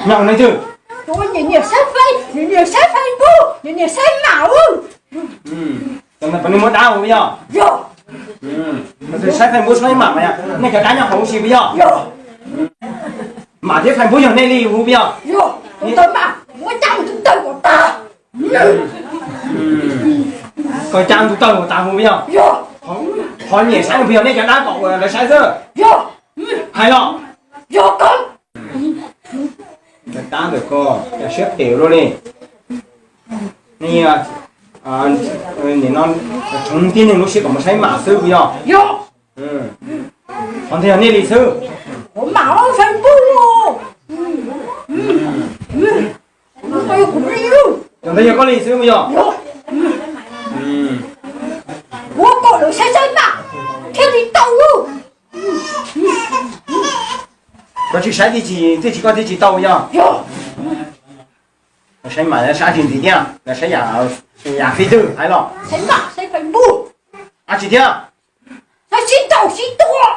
Nyob nej twg? Nyiam nyiam saib Facebook, nyiam nyiam saib Facebook, nyiam nyiam saib mam. Cov ntawd puas muaj dab huv yog? Yog. Saib Facebook saib mam mas, nej cov dab nyob hauv huv si puas yog? Yog. Mam thiab Facebook yog nej li huv puas yog? Yog. Tus tawv mas muab cab mus tawg kom tag. Koj cab tus tawg kom tag huv puas yog? Yog. Qhov nyiam saib puas yog nej cov dab kom lawv saib xwb? Yog. Hais los? Yog kawg. Dab ntawm koj siab phem luaj li. Nej nim no tshov tib neeg lub siab kom mus saib mam xwb puas yog? Yog. Qhov ntawd yog nej li xwb. Kuv mam Facebook. Yog ntawd yog koj li xwb puas yog? Kuv kom lawv saib saib mam thiaj li tau. Koj tsis saib tsis, tsis koj thiaj tsis tau yog? Yog. Saib mam saib tsis ntxiv thiab, saib yam fij twg hais los? Saib mam saib Facebook. Ab tsis thiab. Saib sib ntaus sib tua.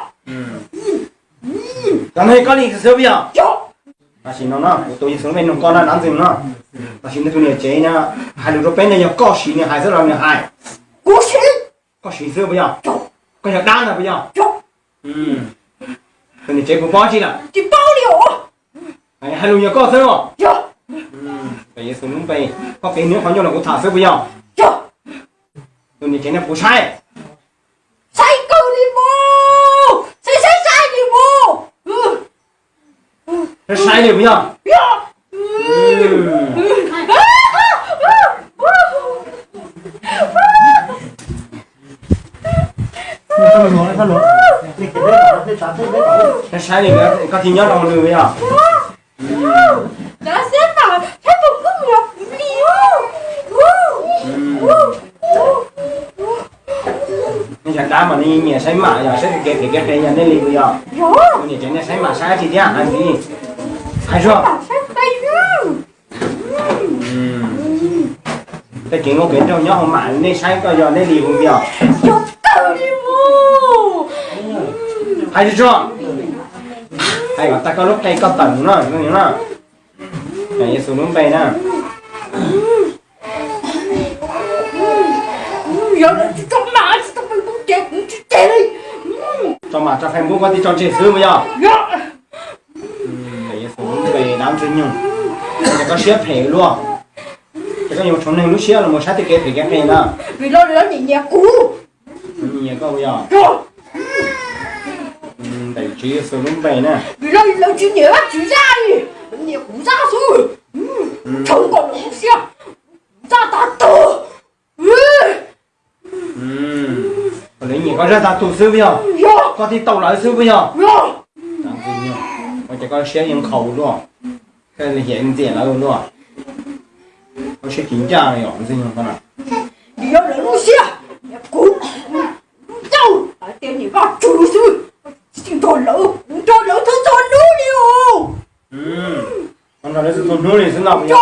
Cov no koj li xwb puas yog? Yog. Tam sim no no kuv tus Yexus Lub Npe nug koj na, dab ntxwg no. Tam sim no tus niam tsev no hais lus rau peb no yog koj siv nws hais xwb los nws hais? Kuv siv. Koj siv xwb puas yog? Yog. Koj yog dab ntag puas yog? Yog. Tus niam tsev puas paub tsi lawm? Tsis paub li os. Hais lus yog koj xwb os. Yog. Yexus Lub Npe, koj kev hnub qhov ncauj los kuv tham xwb puas yog? Yog. Tus niam tsev no puas saib? Saib kawg li mus. Saib saib saib li mus. Saib saib li puas yog? Yog. Saib saib li koj thiaj nyob rau nws puas yog? Nej cov dab mas nej nyiam saib mam yog saib kev phem kev qias yog nej li puas yog? Tus niam tsev no saib mam saib tsis thiab hais ntxiv. Hais tsuag. Tej kev nkauj kev nraug nyob hauv mam nej saib koj yog nej li puas yog? Hais tsuag tsuag. Hais kom tag koj lub qe koj tawm mus no. Yexus Lub Npe na. Tso mam tso Facebook koj thiaj tso tseg xwb puas yog? Yexus Lub Npe dab ntxwg nyoog, ces koj siab phem luaj. Ces koj yuav tshoov neeg lub siab los mus saib tej kev phem kev qias na. Vim lawv nyiam nyiam kuv. Nyiam koj puas yog? Ntawm Tswv Yexus Lub Npe na. Vim lawv tsis nyiam Vajtswv zaj li, lawv nyiam kuv zaj xwb. Tshoov kom lawv lub siab, kuv zaj tag tug. Kom lawv nyiam koj zaj tag tug xwb puas yog? Yog. Koj thiaj tau lawv xwb puas yog? Yog. Ua cas koj siab yeej nkhaus luaj, koj hiam ntxias lawv luaj. Koj siab tsis ncaj li os ntxwg nyoog ko na. Vim yog lawv lub siab nyiam kuv, kuv ncauj hais tias nyiam Vajtswv xwb, tsis nrog lawv, kuv nrog lawv txhua txhua hnub li os. Koj nrog lawv txhua txhua hnub li xwb ntag puas yog?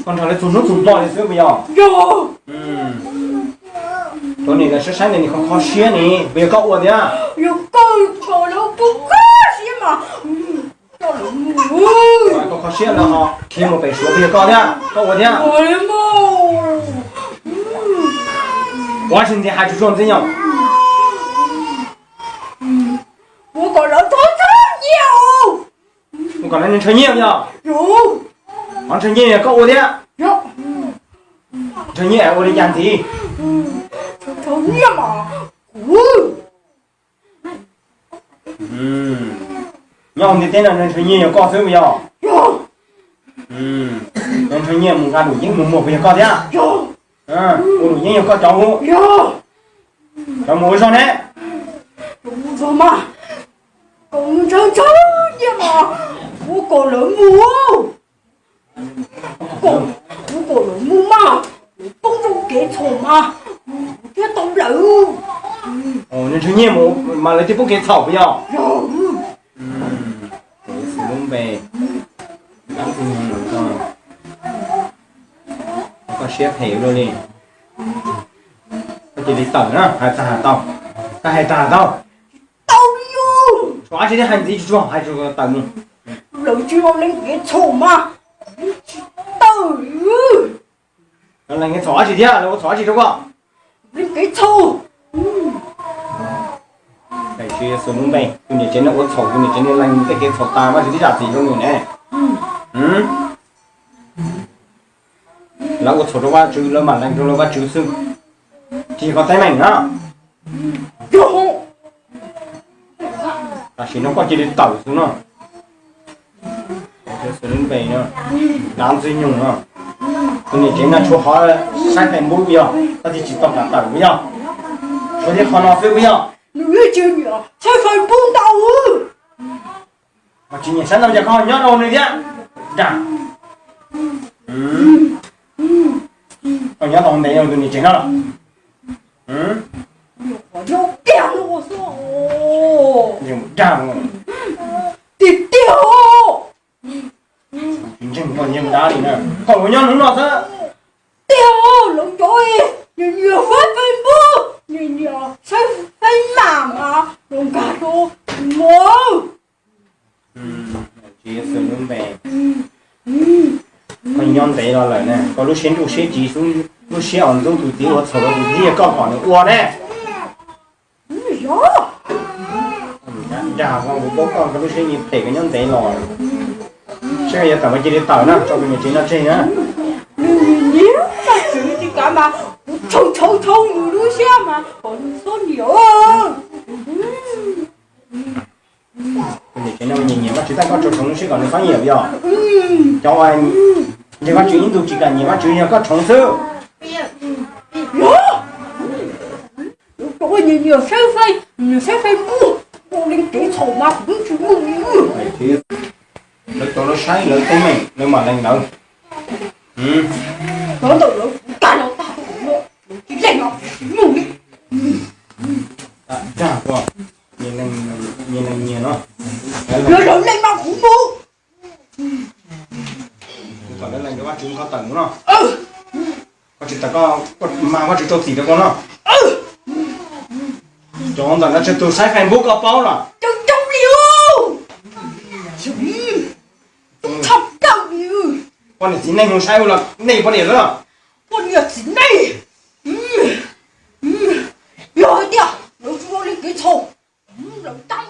Koj nrog lawv txhua hnub txhua hmo li xwb puas yog? Yog. Cov niam ntawd saib saib ntawd nws kho kho siab ne, puas yog koj ua thiab? Yog koj kom lawv kho kho siab mas. Koj kho siab lawv ho khiav mus pem Suav puas yog koj thiab? Koj ua thiab? Ua tsis ntxiv hais tsuag tsuag ntxwg nyoog. Kuv kom lawv txhob ntshaw nyiaj os. Kuv kom lawv ntshaw nyiaj yog? Yog. Ho ntshaw nyiaj yog koj ua thiab? Yog. Ntshaw nyiaj ua li cas ntxiv? Ntshaw nyiaj mas kuv Nyob hauv ntiaj teb no ntshaw nyiaj yog koj xwb puas yog? Yog. Ntshaw nyiaj mus nqa dum yeeb mus muag puas yog koj thiab? Yog. Ua dum yeeb yog koj cov hu? Yog. Cov mus ua zog ne? Ua zog mas, kom ntshaw ntshaw nyiaj mas kuv kom lawv mus. Kuv kom lawv mus mas, poob rau kev txhaum mas kuv thiaj tau lawv. Ntshaw nyiaj mus mas lawv thiaj poob kev txhaum puas yog? Yog. Lub npe, koj siab phem luaj li. Koj cia li tawm na, hais tag hais tau. Koj hais tag hais tau. Tau li os. Txhaum dab tsi thiab, hais ntxiv tsuag tsuag, hais tsuag tawm mus. Lawv tsis ua leej kev txhaum mas tsis tawm. Leej kev txhaum dab tsi thiab, lawv ua txhaum dab tsi rau koj? Leej kev txhaum. Daim tsis xus lub npe, tus niam tsev no ua txhaum, tus niam tsev no lees tej kev txhaum tas, Vajtswv tib zam txim rau nws ne. Lawv ua txhaum rau Vajtswv, lawv mam lees rau lawv Vajtswv xwb, tsis yog koj teeb meem na. Tam sim no koj cia li tawm xwb no. Xus lub npe no, Dav Ntxwg Nyoog no, tus niam tsev no tshuav hov saib Facebook yog, koj thiaj tsis tau kam tawm puas yog? Tshuav li qhov no xwb puas yog? Nws yeej tsis nyiam saib Facebook ntau. Tsis nyiam saib ntau ces koj nyob rau nws thiab. Dag, koj nyob tau ntev rau tus niam tsev no los? Qhov nyob tiag no xwb. Dag, tiag tiag. Tsis ntseeg koj ntseeg dab li na, koj los nyob hnub no xwb. Tiag, lawv cov nyiam nyiam saib Facebook, nyiam nyiam saib Facebook mas los nkag rau mus. Tsis xus lub npe, koj nyob ntev los lawm na, koj lub siab nruj siab cis xwb, lub siab os ntxub tus txiv ua txhaum rau tus txiv, koj kom nws ua ne. Yog, dag, kuv paub koj, koj lub siab nyiam phem, koj nyob ntev los, saib koj yuav tawm mas cia li tawm na, tso tus niam tsev no tseg na. Nws nyiam Vajtswv tsis kav mas kuv tshau tshau tshau nws lub siab mas kom nws txhob nyiam. Tus niam tsev no nyiam nyiam Vajtswv, tab koj tshau tshau lub siab kom nws txhob nyiam yog? Cov uas ntseeg Vajtswv ib ntus tsis kam nyiam Vajtswv yog koj tshau xwb. Yog, cov uas nyiam nyiam saib Face, nyiam saib Facebook, ua li kev txhaum mas kuv tsis mus li. Lawv cov lawv saib lawv teeb meem lawv mam lees lawv. Cov ntawm lawv kuv tag los tag, lawv tsis lees los kuv tsis mus li. Dag, nyias lees nyias no. Yog lawv lees mas kuv mus. Kuv kom lawv lees rau Vajtswb, koj tawm mus no. Koj tsis tawm, koj mas Vajtswv rau txim rau koj no. Cov ntawm no tsawg tus saib Facebook koj paub los? Coob coob li. Txhob plaub li. Poj niam txiv neej mus saib los nej poj niam xwb los? Poj niam txiv neej. Yog hais tias lawv tsis ua li kev txhaum, lawv tab